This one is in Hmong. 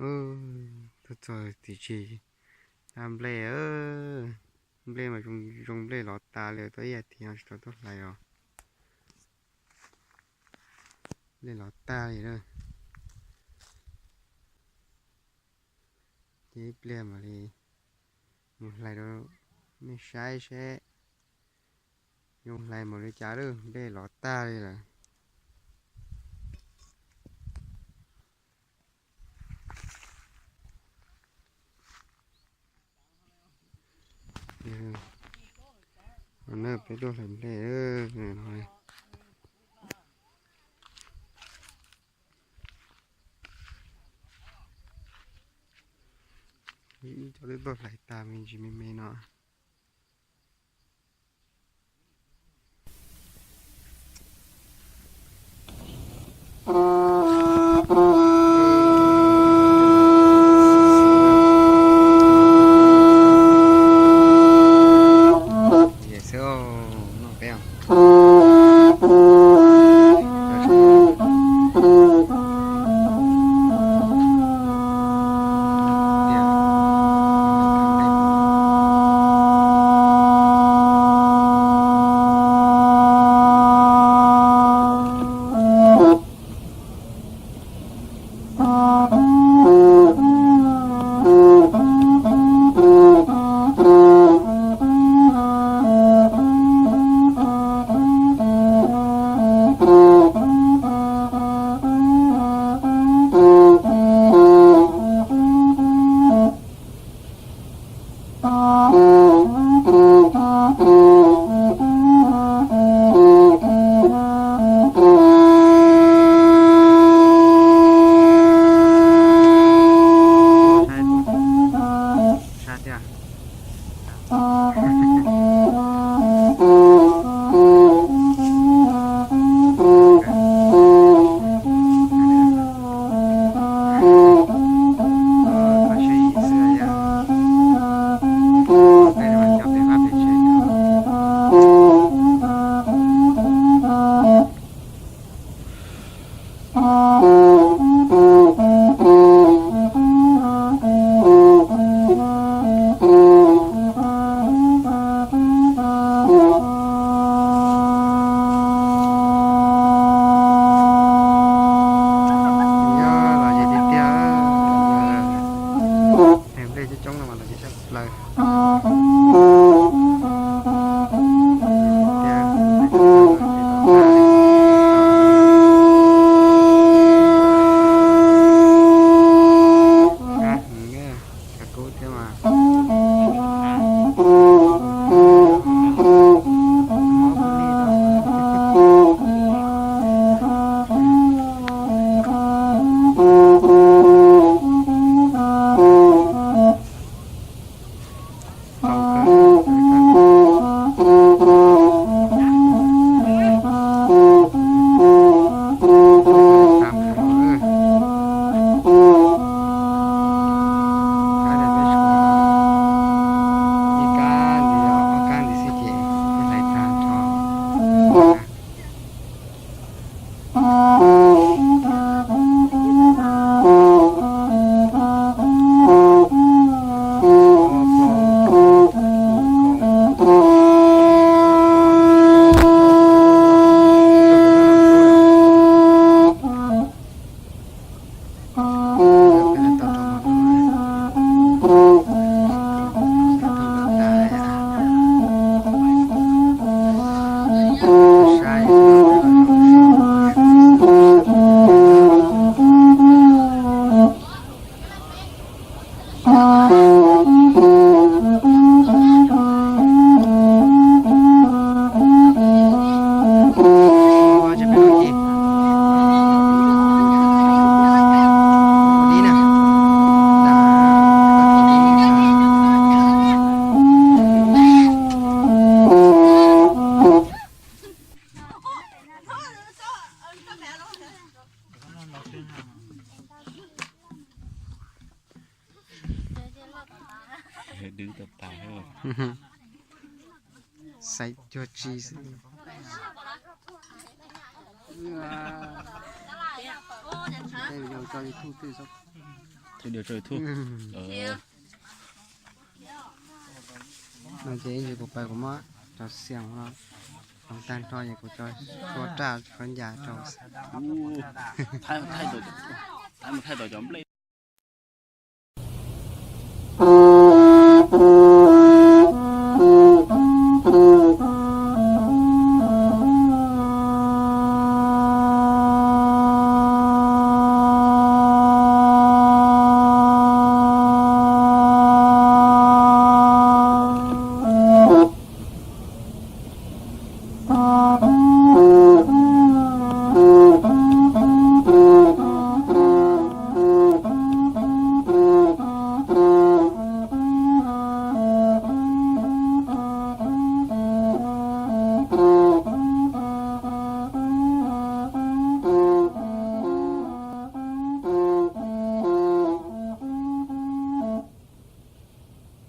Tuaj txog tim tsev, nplej, nplej mas zoo nplej lov tas li, tau ib as thiv tsis tau tuaj hlais os. Nplej lov tag li lawm. Ces ib pliag mam li mus hlais rau nej saib seb zoo hlais npaum li cas lawm, nplej lov tag li lawm. Peb tuaj hlais nplej no. Ib cov twb tuaj hlais tas me ntsis me me no. Nplej coob coob no mas los ces sab plaws. Kub thiab mas. Ib kab ntxiv, ob kab ntxiv xwb ces hlais tag nrho. Dwb tau tas. Xaiv cuag tsi xwb. Tej video tso YouTube twb txhob Thwj điêu tsawg thub. No ces ib ntsis kuv pais kuv muab cov xiam no hloov tag nrho ces kuv cov sua raj khaub ncaws rau. Thaij tau cov nplej.